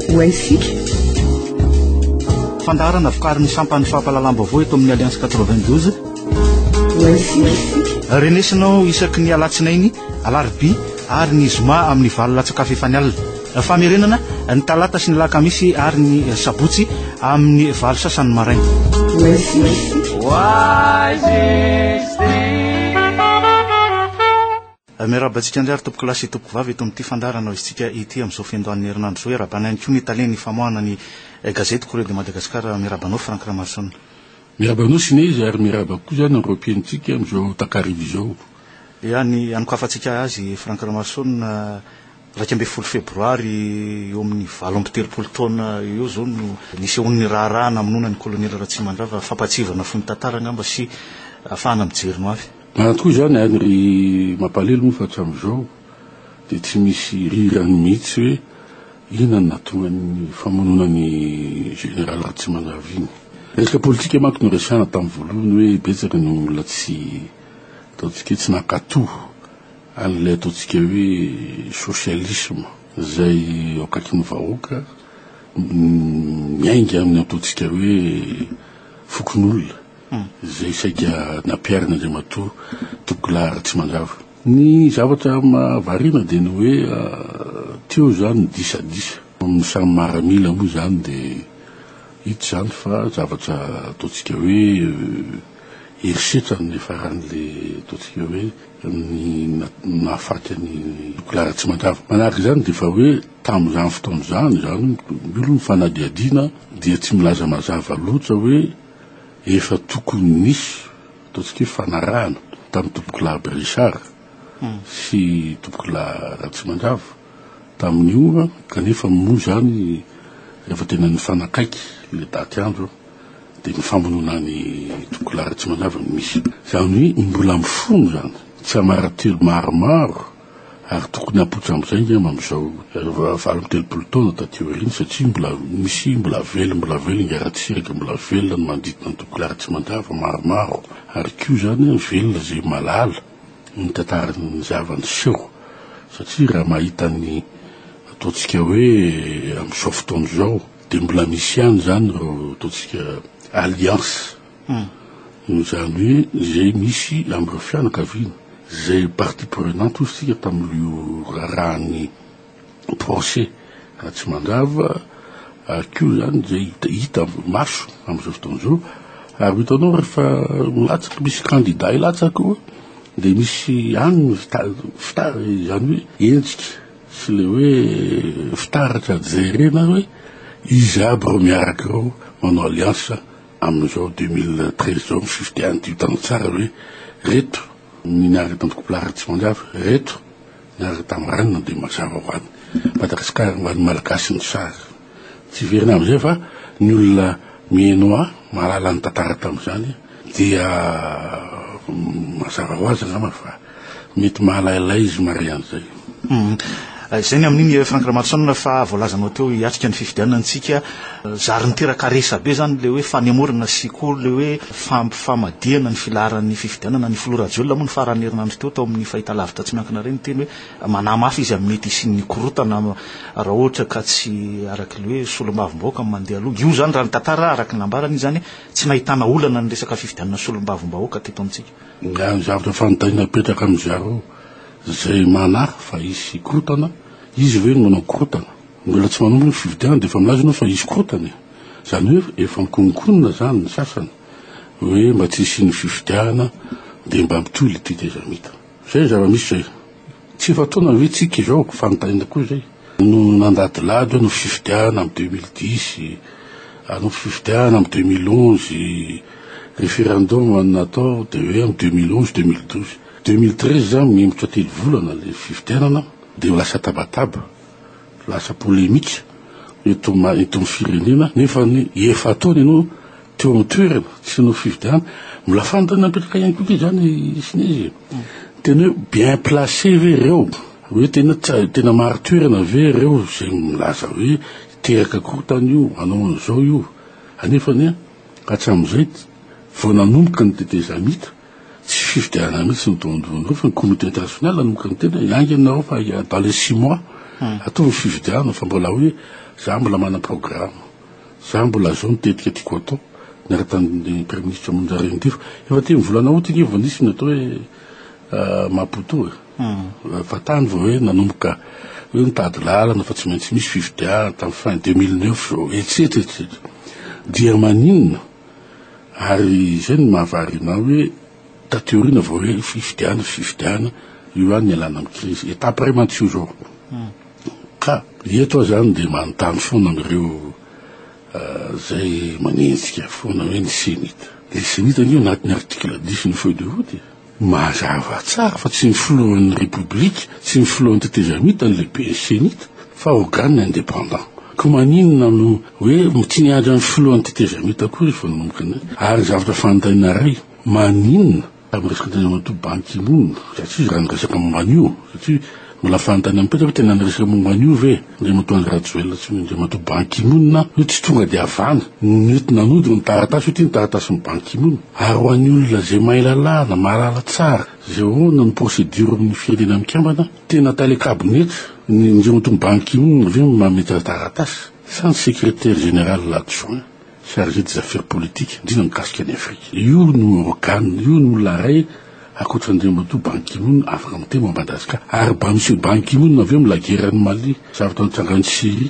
Ho haintsika. Fandaharana vokarin'ny sampan'ny fampahalalam-baovao eto amin'ny Alliance 92. Ho haintsika. Renesinao isaky ny alatsinainy, alarobia ary ny zoma amin'ny valo latsaka fahefany alina. Famerenana ny talata sy ny alakamisy ary ny sabotsy amin'ny valo sasany maraina. Ho haintsika. Miarahaba antsika indray ary tompokolahy sy tompokovavy eto amin'ity fandaharana ho isika ity amin'izao fiandohan'ny herinandro izao. Iarahabana ihany koa ny talen'ny famoahana ny gazety Courrier de Madagascar. Miarahaba anao Franck Ramaroson. Miarahaba anao Sinezy ary miarahaba koa izany ireo mpihainontsika amin'izao takariva izao. Ia, ny hanokafantsika azy Franck Ramaroson, 11 febroary eo amin'ny 38 taona eo izao no nisehoan'ny raharaha namonoana ny kolonely Ratsimandrava. Fampahatsiahivana fony tantara angamba sy ahafahana mijery ny ho avy. Marina tokoa izany ary ry mampalelo moa fa hatramin'izao dia tsy misy rirany mihitsy hoe inona no nahatonga ny famonoana ny Général Ratsimandrava iny. Resaka politika manko no resahana tamin'ny voalohany hoe betsaka ny olona tsy ataontsika hoe tsy nankatò an'ilay ataontsika hoe socialisme izay eo akaikin'ny vahoaka miainga amin'ny ataontsika hoe fokonolona. izay saika nampiharin'Andriamatoa Tompokolahy Ratsimandrava. Ny zavatra mahavariana dia ny hoe teo izany ny disadisa. Amin'ny samy maramila moa izany dia hita izany fa zavatra ataontsika hoe herisetra no niafaran'ilay ataontsika hoe ny nahafaty an'i Tompokolahy Ratsimandrava. Manaraka izany dia efa hoe tamin'izany fotoana izany, izany hoe ny olona ny fanadihadiana dia tsy milaza mazava loatra hoe Efa tokony nisy ataontsika hoe fanarahana tamin'ny tompokolahy Richard sy tompokolahy Ratsimandrava tamin'ny ora kanefa moa izany rehefa tena nifanakaiky ilay daty andro dia ny famonoana an'i tompokolahy Ratsimandrava no misy. Izany hoe mbola mifono izany tsiambaratelo maromaro Ary tokony hapoitra amin'izay angamba amin'izao 38 taona taty aoriana satria mbola misy mbola velona mbola velona ingahy Ratsiraka mbola velona ny manodidina ny Tompokolahy Ratsimandrava maromaro ary koa izany velona izay mahalala ny tantaran'ny zava-niseho satria raha mahita ny ataontsika hoe amin'izao fotoana izao dia mbola misy ihany izany ireo ataontsika alliance Izany hoe izay misy amin'ireo fianakaviana izay partie prenante hozy tsika tamin'io raharahan'ny procès Ratsimandrava ary koa izany izay hita hita maso amin'izao fotoana izao ary ho hitanao rehefa milatsaka misy candidat hilatsaka eo dia misy any ny fita- izany hoe endrika sy ilay hoe fitaratra jerena hoe iza aby ireo miaraka ireo manao alliance Amin'izao 2013 izao ny fifidianana dia hitanao tsara hoe reto ny niaraka tamin'ny Tompokolahy Ratsimandrava, reto niaraka tamin'ny Ranona dia mazava ho an'i Madagasikara ho an'ny Malagasy ny sary. Tsy hiverina amin'izay fa ny olona mihaino ahy mahalala ny tantara tamin'izany dia mazava ho azy angamba fa Mety mahalailay izy mare an'izay. Izay ny amin'iny Franck Ramaroson fa voalazanao teo hiatrika ny fifidianana antsika. Zary niteraka resabe izany ilay hoe fanemorana sy koa ilay hoe fampifamadihana ny filaharan'ny fifidianana. Ny filoha Rajoelina moa ny faran'ny herinandro teo tao amin'ny fahitalavitra tsy miankina ireny niteny hoe manahy mafy izy amin'ny mety hisian'ny korontana raha ohatra ka tsy araka ilay hoe solombavambahoaka no mandeha aloha. Io izany raha ny tantara araka ny nambarany izany tsy nahitana olana ny resaka fifidianana solombavambahoaka teto amintsika. Nga ny zavatra fanontaniana apetraka amin zareo zay manahy fa hisy korotana, izy ve no manao korotana? Mbola tsy manomboka ny fifidianana dia efa milaza ianao fa hisy korotana e! Zany hoe efa mikononkonona zany ny sasany hoe mba tsy hisian'ny fifidianana dia mba mitohy le tetezamita. Zay zava-misy zay. Tsy efa taona ve tsika izao, fanontaniana koa izay, no nandadilady hoe hanao fifidianana amin'ny 2010, hanao fifidianana amin'ny 2011, référendum no natao dia hoe amin'ny 2011, 2012. 2013 izany mihemotra telo volana ilay fifidianana dia lasa tabataba, lasa polémique eto eto amin'ny firenena nefa ny efa taona ianao teo amin'ny toerana tsy hanao fifidianana. Mbola fanontaniana mipetraka ihany koa ve izany Sinezy e? Tena hoe bien placé ve ireo? Hoe tena tena marin-toerana ve ireo izay milaza hoe hiteraka korontana io, hanao an'izao io? Anefa anie hatramin'izay vao nanomboka ny tetezamita, tsy fifidianana mihitsy no tao an-dohan'ireo fa ny comité international nanomboka niteny hoe haingana nareo fa dans les six mois. Ataovy ny fifidianana fa mbola hoe za mbola manana programme, za mbola zao ny tetika tiako atao niaraka tamin'ny Praiminisitra Monja Rainidifo. Efa teny volana août anie vao nisy ny atao hoe Maputo e. Fa tany vao hoe nanomboka hoe nitady lalana fa tsy maintsy misy fifidianana tamin'ny fin 2009 zao, etsetra etsetra. Dia maninona? Ary izay no mahavariana ahy hoe taty aoriana vao hoe fifidianana, fifidianana, io ihany ny ialana amin'ny krizy. Étape iray mantsy io zao. Ka eto aho zany dia manontany foana an'ireo izay manenjika foana hoe ny CENIT. Ny CENIT anie ao anatin'ny article dix ny feuille de route e. Mazava tsara fa tsy ny filohan'ny Repoblika, tsy ny filohan'ny tetezamita no lehiben'ny Cenit fa organe indépendant. Koa maninona no hoe tsy niandry an'ny filohan'ny tetezamita akory izy vao nanomboka ny. Ary zavatra fanontaniana iray, maninona tamin'ny resaka Andriamatoa Ban Ki-moon, satria raha niresaka momba an'io, satria mbola fanontaniana mipetraka hoe tena niresaka momba an'io ve Andriamatoa Andry Rajoelina sy Andriamatoa Ban Ki-moon hoe tsy tonga dia avy any nety nanody ny taratasy hoe ity ny taratasin'i Ban Ki-moon. Ary ho an'ny olona izay mahay lalàna, mahalala tsara izay ahoana ny procédure amin'ny firenena mikambana, tena tale kabinetra ny Andriamatoa Ban Ki-moon ve no mametra taratasy sa ny secrétaire général adjoint chargé des affaires politiques, indrindra mikasika an'i Afrika. Io no organe, io no olona iray ankoatra an'Andriamatoa Ban Ki-moon afaka miteny momba Madagasikara. Ary ba Monsieur Ban Ki-moon avy eo mila guerre an'i Mali, zavatra nitranga any Syrie,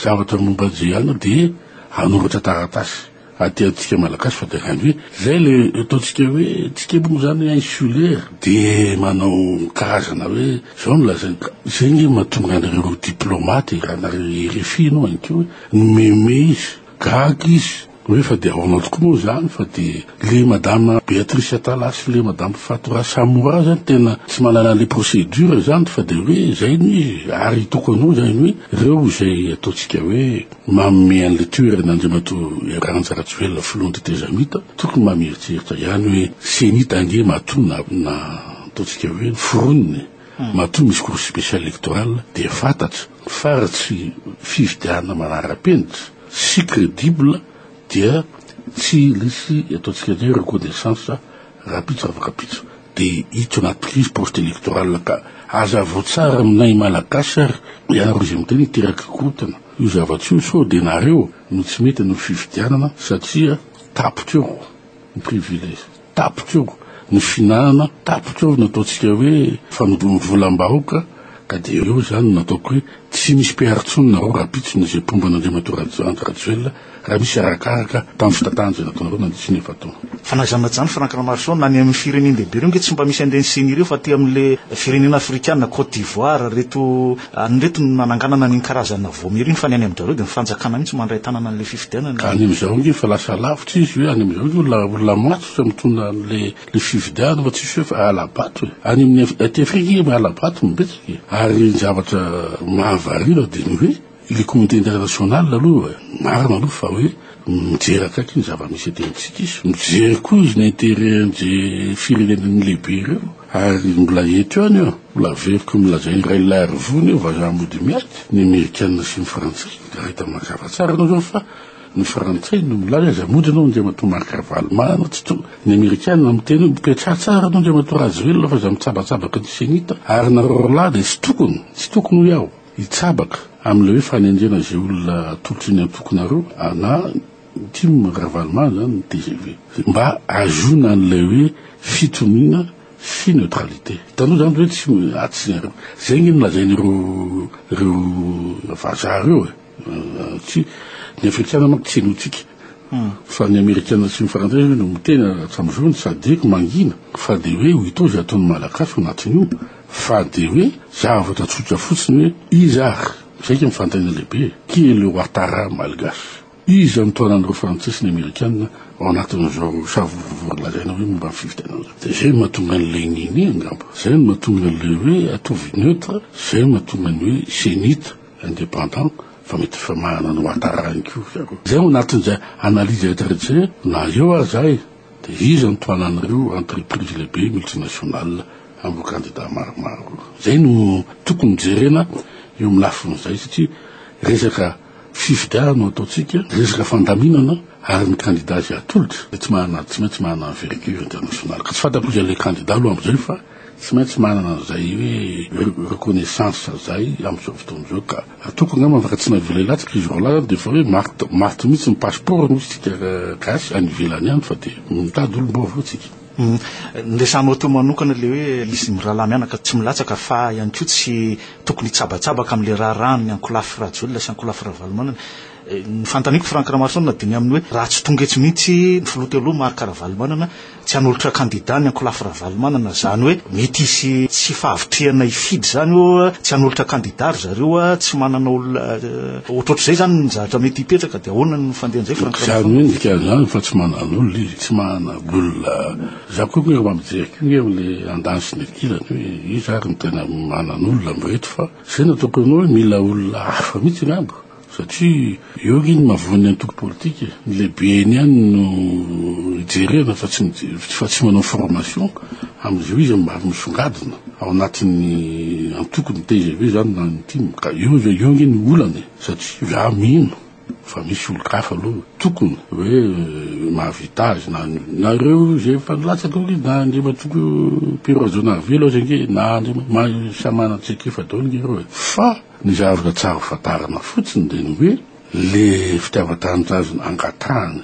zavatra momba an'i dia hanoratra taratasy aty antsika Malagasy fa dia raha ny hoe zay le ataontsika hoe tsika moa zany insulaire dia manao karazana hoe zao no lazainy ka zay nge mahatonga an'ireo diplomate raha nareo RFI ianao any koa hoe Nimeme izy, gaga izy, hoe fa dia ahoana tokoa moa izany fa dia le madame Béatrice Atallah sy le madame Fatou Rasamora zany tena tsy mahalala an'le procédure izany fa dia hoe izay no izy ary hitako anao izany hoe ireo izay ataontsika hoe manome an'le toerana Andriamatoa Randja Rajoelina filohan'ny tetezamita tokony mba mieritreritra ihany hoe Cenit ange matoa na na ataontsika hoe noforonina e. Matoa misy cour spéciale électorale dia fantatra fa raha tsy fifidianana manara-penitra sy crédible dia tsy hisy ataontsika hoe reconnaissance rahampitso afak'ampitso dia hiditra anaty crise post électorale ka hazavao tsara aminay Malagasy ary ianareo izay miteny hiteraka korontana io zavatra io sao dia nareo no tsy mety hanao fifidianana satria tapitra eo ny privilège. Tapitra eo ny fihinanana, tapitra eo ny ataontsika hoe fanodin'ny volam-bahoaka, ka dia eo izany no nataoko hoe tsy misy PR intsony nareo rahampitso na izay mpomba an'Andriamatoa Andry Rajoelina raha misy arakaraka tamin'ny fitantanana izay nataonareo nandritry ny efa-taona. Fa na izany na izany Franck Ramaroson, na any amin'ny firenen-dehibe ireo nge tsy mba misy an'ireny ceni ireo fa aty amin'ilay firenena afrikana, Cote d'Ivoire, ireto any ireto no nananganana an'iny karazana vaomiera iny fa ny any amin-dRareo dia ny fanjakana mihitsy mandray tanana an'ilay fifidianana. Ka any amin'izao ange efa lasa lavitra izy hoe any amin'izao ange olona olona matotra mitondra an'le le fifidianana fa tsisy hoe fa hala-bato e. Any amin'ny aty Afrika ange hala-bato no betsaka e. Ary ny zavatra mahavariana dia ny hoe le communauté internationale aloha marina aloha fa hoe mijery akaiky ny zava-misy aty amintsika izy, mijery koa izy ny intérêt an'izay firenena lehibe ireo. Ary mbola eto ihany io, mbola averiko ny lazain'i Rainilaiarivony io, vazaha mody miady, ny amerikana sy ny frantsay, dia hita mazava tsara ianao izao fa ny frantsay no milaza aza mody ianao Andriamatoa Marc Ravalomanana tsy tonga, ny amerikana miteny hoe mipetraha tsara ianao Andriamatoa Rajoelina fa aza mitsabatsabaka ny cenit, ary nareo roalahy dia tsy tokony, tsy tokony hoy aho, hitsabaka amin'ilay hoe fanendrena izay olona atolotry ny antokonareo na Tim Ravalomanana zany ny tgv mba ahazoana an'ilay hoe fitoniana sy neutralité. Hitanao zany hoe tsy atsy nareo. Zay nge no lazain'ireo ireo vazaha ireo e. Tsy ny afrikana manko tsy henointsika. Fa ny amerikana sy ny frantsay no miteny hatramin'izao ny sadec mangina fa dia hoe ho hitao izay ataon'ny malagasy ao anatin'io fa dia hoe zavatra tsotra fotsiny hoe iza ary zay ke ny fanontaniana lehibe e, qui est le Ouattara malgache? Iza no tohanan'ireo frantsay sy ny amerikana ao anatin'izao savorovoro lazaina hoe momba ny fifidianana izao? Dia izay no mahatonga an'ilay nini angamba, izay no mahatonga an'ilay hoe ataovy neutre, izay no mahatonga ny hoe cenit indépendant fa mety efa manana ny Ouattara ihany koa zareo. Izay ao anatin'izay analyse rehetra rehetra izay, na eo aza ahy dia iza no tohanan'ireo entreprise lehibe multinationale amin'ireo kandida maromaro ireo. Izay no tokony jerena eo amin'ny lafin'izay satria resaka Fifidianana no ataontsika, resaka fandaminana ary ny kandida izay atolotra dia tsy manana, tsy maintsy manana envergure internationale. Ka tsy fantako iza ilay kandida aloha amin'izay fa Tsy maintsy manana an'izay hoe reconnaissance izay amin'izao fotoana izao ka. Ataoko angamba afaka tsy navela hilatsaka izy roalahy zany dia efa hoe maty maty mihitsy ny passeport hoy isika gasy any ivelany any fa dia mitady olom-baovao tsika. Noresahanao teo manokana ilay hoe izy mirahalahy mianaka tsy milatsaka fa ihany koa tsy tokony hitsabatsabaka amin'ilay raharahan'ny ankolafy Rajoelina sy ankolafy Ravalomanana. Ny fanontaniako Franck Ramaroson dia ny amin'ny hoe raha tsy tonga etsy mihitsy ny filoha teo aloha Marc Ravalomanana Tsy hanolotra kandida ny ankolafy Ravalomanana, izany hoe mety hisy tsy fahavitrihana hifidy izany eo, tsy hanolotra kandida ry zareo, tsy manana olona ohatrohatr'izay izany ny zavatra mety hipetraka, dia ahoana no fandehan'izay Franck Izany hoe ny dikan'izany fa tsy manana olona izy, tsy manana olona, za koa nge mba mijery koa nge amle andaniny sy ny ankilany hoe iza ary no tena manana olona amin'ireto fa izay no ataoko anao hoe mila olona hafa mihitsy angamba. Satria eo ange ny mahavoan'ny antoko politika e, ny lehibeny ihany no ijerena fa tsy fa tsy manao formation amin'izay izy mba misongadina ao anatin'ny antoko ny tgv zany na ny tim ka eo eo ange ny olana e, satria za mino fa misy olon-kafa aloha tokony hoe mahavita azy na na ireo izay efa nilatsaka eo ange na Andriamatoa Pierrot Rajaonarivelo aza ange na Andriamatoa samy manana traikefa daholo ange ireo e, fa Ny zavatra tsara ho fantarina fotsiny dia ny hoe le fitiavan-tanindrazana angatahany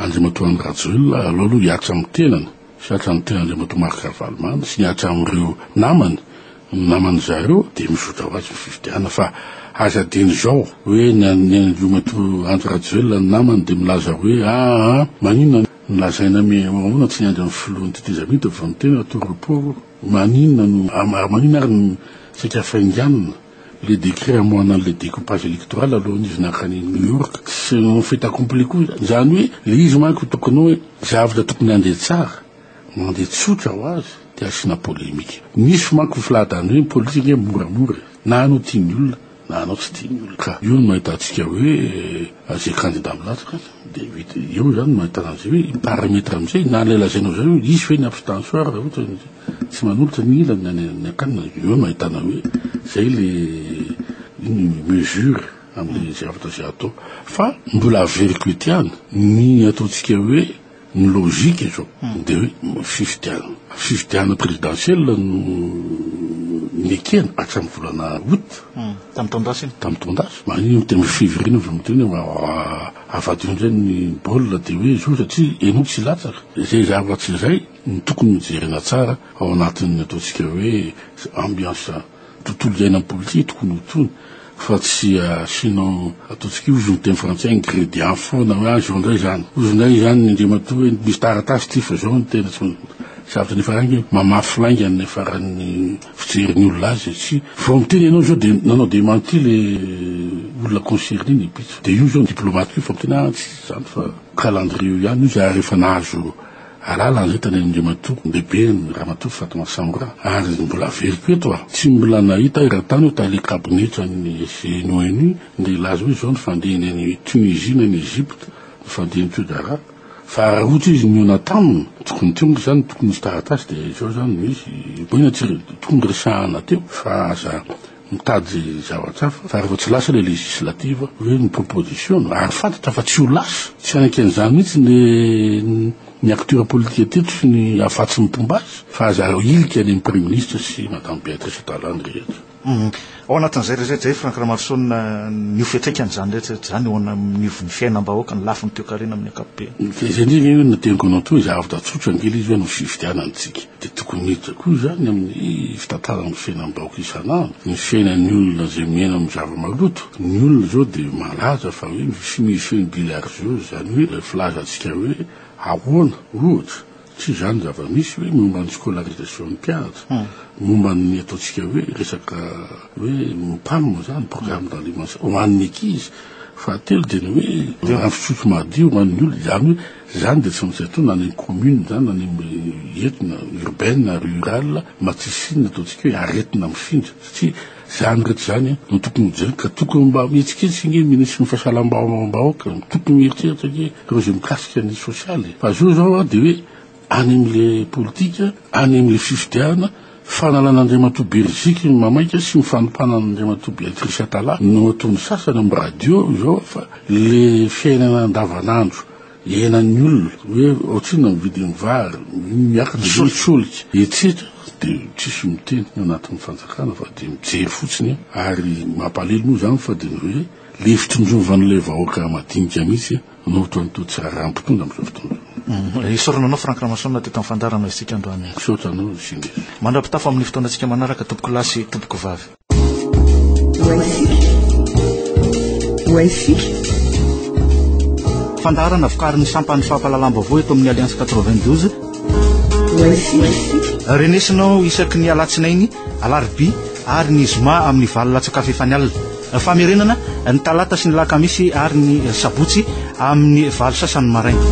Andriamatoa Andry Rajoelina aleo aloha hiatra amin'ny tenany sy hiatra amin'ny tenan'Andriamatoa Marc Ravalomanana sy hiatra amin'ireo namany, ny naman'ny zareo dia mizotra ho azy ny fifidianana fa aza adino izao hoe ny an'ny Andriamatoa Andry Rajoelina ny namany dia milaza hoe aa maninona no lazaina ahoana tsy niandry ny filohan'ny tetezamita vao niteny atao report maninona no ary maninona ary ny Saika hafainganina le décret hamoahana an'ilay découpage électoral alohan'izy nankany New York. Tsy un fait accompli koa izany hoe le izy manko tokony hoe zavatra tokony handeha tsara, mandeha tsotra ho azy dia asiana polémique. Misy manko ny filahadany hoe ny politique ange moramora e, na anao tian'ny olona na anao tsy tian'ny olona. Ka io no ahitantsika hoe izay candidat milatsaka dia vita eo izany no ahitana an'izay hoe paramètre amin'izay na ilay lazainao izay hoe hisy ve ny abstention raha ohatra Tsy manolotra ny ilany na ny ankanina, eo no ahitana hoe zay le iny mesure amin'le zavatra izay atao. Fa mbola averiko eto ihany, ny ataontsika hoe ny logique izao dia hoe fifidianana, fifidianana présidentielle no nekena hatramin'ny volana août. Tamin'ny taon-dasa iny. Tamin'ny taon-dasa. Maninona tena février no vao miteny hoe avadiho indray ny baolina dia hoe izao satria ianao tsy hilatsaka. Izay zavatra izay. no tokony hojerena tsara ao anatin'ny ataontsika hoe ambiance tontolo iainan'ny politika tokony ho tony fa tsy asianao ataontsika hoe ozy ny teny frantsay ingrédient foana hoe ah zao indray izany ozy indray izany ny andriamatoa hoe misy taratasy ity fa zao ny tena tsy zavatra nefa lainga mamafy lainga ny faran'ny fijerin'ny olona azy tsy vao miteny ianao zao dia nanao démenti le olona concerné ny mpitso dia io zao ny diplomate io fa miteny ah tsy izany fa calendrier io ihany izy ary efa nahazo Alalana izay tany Andriamatoa lehibeny Ramatoa Fatma Samora ary mbola averiko eto a! Tsy mbola nahita aho eran-tany hoe tale kabinetra ny SGNONU ndeha hilaza hoe izao ny fandehany any Tunisie na any Egypte ny fandehany toe-draharaha fa raha ohatra izy nihaona taminy tokony teo moa izany tokony nisy taratasy dia izao izany no izy inona tsy tokony resahana teo fa aza mitady zavatra hafa fa rehefa tsy lasa ilay législative hoe ny proposition ary fantatra fa tsy ho lasa, tsy hanaiky an'izany mihitsy ny ny acteur politique teto sy ny afatsy ny mpomba azy fa aza ahilika any amin'ny praiminisitra sy madame Béatrice Atallah ny rehetra. Ao anatin'izay rehetra izay Franck Ramaroson, ny ho fiantraikan'izany rehetra izany eo anivon'ny fiainam-bahoaka, ny lafiny toekarena amin'ny ankapobeny. Izay indrindra anie no teniko anao teo hoe zavatra tsotra ange ilay izy hoe hanao fifidianana isika. Dia tokony hiditra koa izany amin'ny fitantarana ny fiainam-bahoaka isan'andro, ny fiainan'ny olona izay miaina amin'ny zava-maloto. Ny olona izao dia malaza fa hoe misy ny bilharziose, izany hoe ilay filazantsika hoe ahoana, ohatra, tsy izany ny zava-misy hoe momba ny scolarisation ny mpianatra, momba ny ataontsika hoe resaka hoe PAM izany, programme d'alimentation, ho an'ny ankizy. Fahatelo dia ny hoe rano fisotro madio ho an'ny olona, izany hoe Izany dia tsy maintsy atao na any amin'ny commune izany na any amin'ny eto na urbaine na rurale mba tsy hisian'ny ataontsika hoe aretina mifindra satria izany rehetra izany no tokony hojerena ka tokony mba mihetsiketsika ange ny minisitry ny fahasalambahoaka tokony mieritreritra ange ireo izay mikasika ny sosialy fa zao izao dia hoe any amin'ilay politika any amin'ilay fifidianana fanalana Andriamatoa Beriziky ny mamaika sy ny fanompana an'Andriamatoa Béatrice Atallah no ataon'ny sasany amin'ny radio izao fa le fiainana andavanandro Iainan'ny olona hoe ohatrinona ny vidin'ny vary, miakatra ve ny solika, etsetra. dia tsisy miteny ny anatin'ny fanjakana fa dia mijery fotsiny ary mampalelo moa izany fa dia ny hoe le fitondrovan'ilay vahoaka madinika mihitsy no ohatran'ny toa tsy raharaham-pitondra amin'izao fotoana izao. Isaorana anao Franck Ramason teto amin'ny fandaharana isika androany. Misaotra anao Ginés. Mandra-pitafa amin'ny fotoanantsika manaraka tompokolahy sy tompokovavy. Fandaharana vokarin'ny sampan'ny fampahalalam-baovao eto amin'ny Alliance 92. Renesinao isaky ny alatsinainy, alarobia ary ny zoma amin'ny valo latsaka fahefany alina. Famerenana ny talata sy ny lakamisy ary ny sabotsy amin'ny valo sasany maraina.